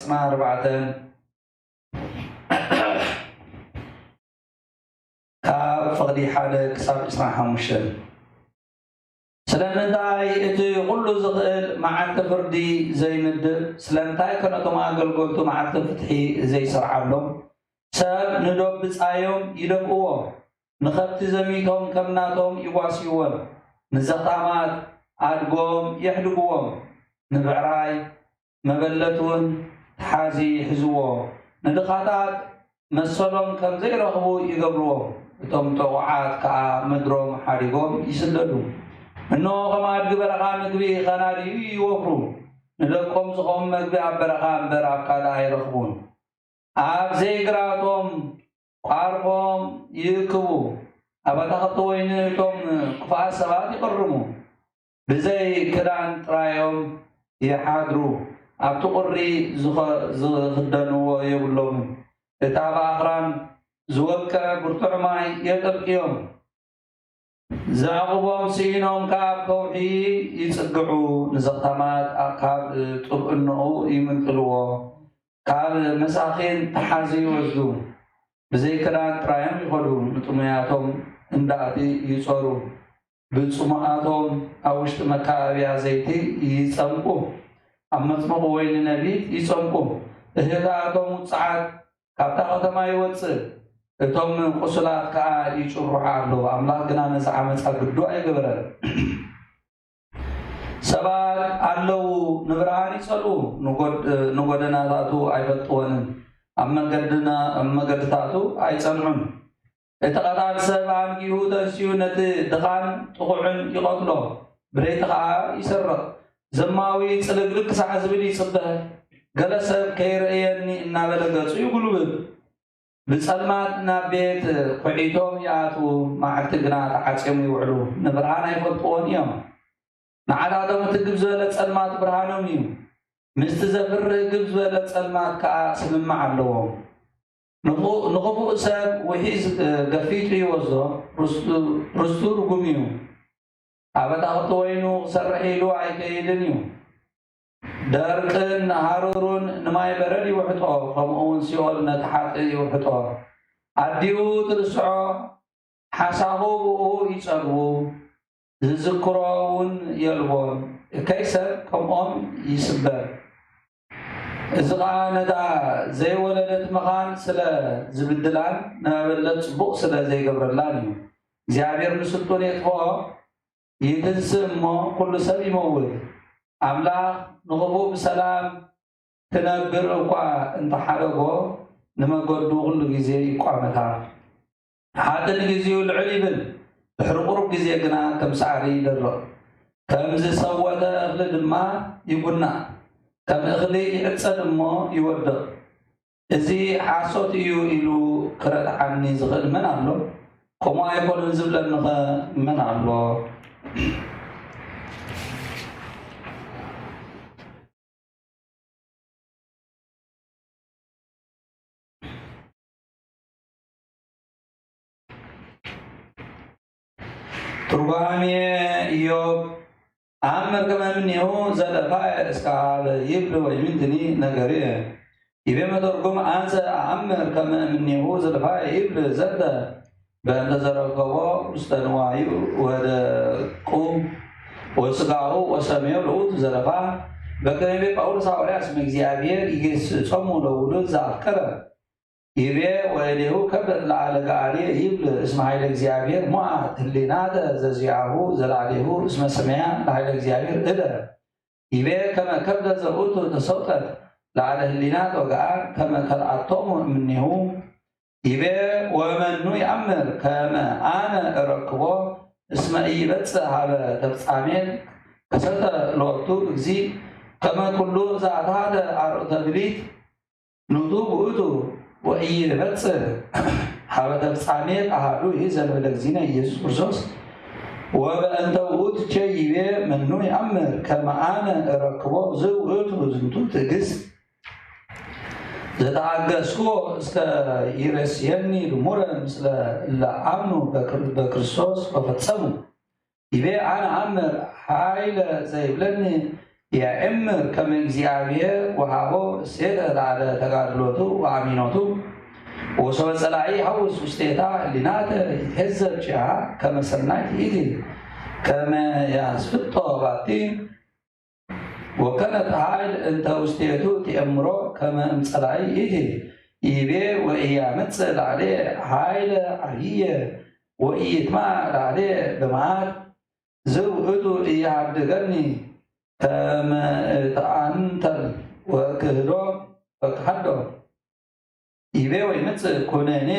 ዕስራን ኣርባዕተን ካብ ፍቕዲ ሓደ ክሳብ ዕስራን ሓሙሽተን። ስለምንታይ እቲ ኩሉ ዝኽእል መዓልቲ ፍርዲ ዘይምድብ? ስለምንታይ ከ ነቶም ኣገልገልቱ መዓልቲ ፍትሒ ዘይሰርዓሎም? ሰብ ንዶብ ብጻዮም ይደፍእዎ፣ ንኸብቲ ዘሚቶም ከም ናቶም ይዋስይዎን፣ ንዘኽታማት ኣድጎም የሕድግዎም፣ ንብዕራይ መበለት እውን ተሓዚ ይሕዝዎ፣ ንድኻታት መሰሎም ከም ዘይረኽቡ ይገብርዎም፣ እቶም ጥቑዓት ከኣ ምድሮም ሓዲጎም ይስደዱ። እነሆ ከም ኣድጊ በረኻ ምግቢ ኸናድዩ ይወፍሩ፣ ንደቆም ዝኸውን መግቢ ኣብ በረኻ እምበር ኣብ ካልእ ኣይረኽቡን። ኣብ ዘይግራቶም ቋርቆም ይእክቡ፣ ኣብ ኣታኽልቲ ወይኒ እቶም ክፉኣት ሰባት ይቕርሙ። ብዘይ ክዳን ጥራዮም ይሓድሩ፣ ኣብቲ ቁሪ ዝኸ-፣ ዝኽደንዎ የብሎምን። እታ ብኣኽራን ዝወቀ ብርቱዕ ማይ የጠልቅዮም። ዘዕቑቦም ስኢኖም ከኣ ኣብ ከውሒ ይጽግዑ፣ ንዘኽታማት ካብ ጥብእንኡ ይምንጥልዎ፣ ካብ መሳኺን ተሓዚ ይወስዱ። ብዘይ ክዳን ጥራዮም ይኸዱ፣ ንጥሙያቶም እንዳእቲ ይጾሩ። ብጽሙኣቶም ኣብ ውሽጢ መካበብያ ዘይቲ ይጸምቁ፣ ኣብ መጽመቂ ወይኒ ነቢት ይጸምቁ። እህታቶም ውጽዓት ካብታ ከተማ ይወጽእ፣ እቶም ቁሱላት ከኣ ይጭርሑ ኣለዉ። ኣምላኽ ግና ነዚ ዓመጻ ግዱ ኣይገበረን። ሰባት ኣለዉ፣ ንብርሃን ይጸልኡ፣ ንጎድ-፣ ንጎደናታቱ ኣይፈልጥወንን፣ ኣብ መገድና-፣ ኣብ መገድታቱ ኣይጸንዑን። እቲ ቀታል ሰብ ኣንጊሁ ተንሲኡ ነቲ ድኻን ጥቑዕን ይቐትሎ፣ ብለይቲ ኸኣ ይሰርቕ። ዘማዊ ጽልግልግ ክሳዕ ዝብል ይጽበ፣ ገለ ሰብ ከይርእየኒ እናበለ ገጹ ይጉልብብ። ብጸልማት ናብ ቤት ኹዒቶም ይኣትዉ፣ መዓልቲ ግና ተዓጽዮም ይውዕሉ፣ ንብርሃን ኣይፈልጥዎን እዮም። ንዓታቶም እቲ ግብ ዝበለ ጸልማት ብርሃኖም እዩ፣ ምስቲ ዘፍርህ ግብ ዝበለ ጸልማት ከኣ ስምምዕ ኣለዎም። ንፉ-፣ ንኽፉእ ሰብ ውሒዝ ገፊጡ ይወስዶ፣ ርስቱ፣ ርስቱ ርጉም እዩ። ኣብ ኣታኽልቲ ወይኑ ክሰርሕ ኢሉ ኣይከይድን እዩ። ደርቅን ሃሩሩን ንማይ በረድ ይውሕጦ፣ ከምኡ እውን ሲኦል ነቲ ሓጥእ ይውሕጦ። ኣዲኡ ትርስዖ፣ ሓሳኹ ብኡ ይጸልዉ፣ ዝዝክሮ እውን የልቦን። እከይ ሰብ ከምኦም ይስበር። እዚ ኸኣ ነታ ዘይወለደት መኻን ስለ ዝብድላን ንመበለት ጽቡቕ ስለ ዘይገብረላን እዩ። እግዚኣብሔር ንስልጡን የጥፍኦ፣ ይትንስእ እሞ ኩሉ ሰብ ይመውት። ኣምላኽ ንኽፉእ ብሰላም ክነብር እኳ እንተሓደጎ፣ ንመገዱ ኩሉ ግዜ ይቋመታ። ሓጥእ ንግዜኡ ልዕል ይብል፣ ድሕሪ ቁሩብ ግዜ ግና ከም ሳዕሪ ይደርቕ። ከም ዝሰወተ እኽሊ ድማ ይጉናእ፣ ከም እኽሊ ይዕጸድ እሞ ይወድቕ። እዚ ሓሶት እዩ ኢሉ ክረትዓኒ ዝኽእል መን ኣሎ? ከምኡ ኣይኮነን ዝብለኒኸ መን ኣሎ? ትርጓሜ ኢዮብ። ኣእምር ከመ እምኔሁ ዘለፋየ እስከ ሀበ ይብል ወይምንትኒ ነገር። ይቤ መተርጉም፣ አንሰ አእምር ከመ እምኔሁ ዘለፋየ ይብል ዘንተ በእንተ ዘረከቦ ውስተ ንዋዩ ወደቁ ወስጋሁ ወሰሜው ለውእቱ ዘለፋ። በከመ ይቤ ጳውሎስ ሐዋርያ እስመ እግዚአብሔር ይጌስጾሙ ለውሉድ ዘአፍቀረ። ይቤ ወእዴሁ ከብደት ለአለ ገአሌ ይብል እስመ ኃይለ እግዚአብሔር ሞአ ህሊናተ ዘዚአሁ ዘላሌሁ እስመ ሰማያ ለኃይለ እግዚአብሔር እደ። ይቤ ከመ ከብደ ዘውእቱ ተሰውጠት ለአለ ህሊናት ወገአር ከመ ከልአቶሙ እምኔሁ። ይቤ ወመኑ ይአምር ከመ አነ እረክቦ እስመ ኢይበጽእ ሀበ ተፍጻሜት ከሰተ ሎቱ እግዚእ ከመ ኩሉ ዘአትሐተ አርዑተ ብሊት ሉቱ ውእቱ ወኢይበጽሕ ሀበ ተፍጻሜት አሐዱ ይእዜ ለእግዚእነ ኢየሱስ ክርስቶስ። ወበእንተ ውእቱ ቼ ይቤ መኑ ይአምር ከመ አነ እረክቦ ዝውእቱ ዝንቱ ትዕግስት ዘተአገስክዎ እስከ ይረስየኒ ልሙረ ምስለ እለ አምኑ በክር-፣ በክርስቶስ ወፈጸሙ። ይቤ አነ አምር ኃይለ ዘይብለኒ የእምር ከመ እግዚኣብሔር ወሃቦ እሴተ ለዓለ ተጋድሎቱ ወአሚኖቱ። ወሶበ ጸላኢ ሐውስ ውስቴታ ህሊናተ ይትሄዘብ ጭሃ ከመ ሰናይት ይእቲ ከመ ያስፍጦ ባቲ። ወከነት ኃይል እንተ ውስቴቱ ትእምሮ ከመ እምጸላኢ ይእቲ። ይቤ ወኢያምጽእ ላዕሌ ኃይለ አብየ ወኢይትማ ላዕሌ በመዓት። ዝውእቱ ኢያሃድገኒ ከመ እትአንተል ወክህዶ ወክሃዶ። ይቤ ወይመጽእ ኩነኔ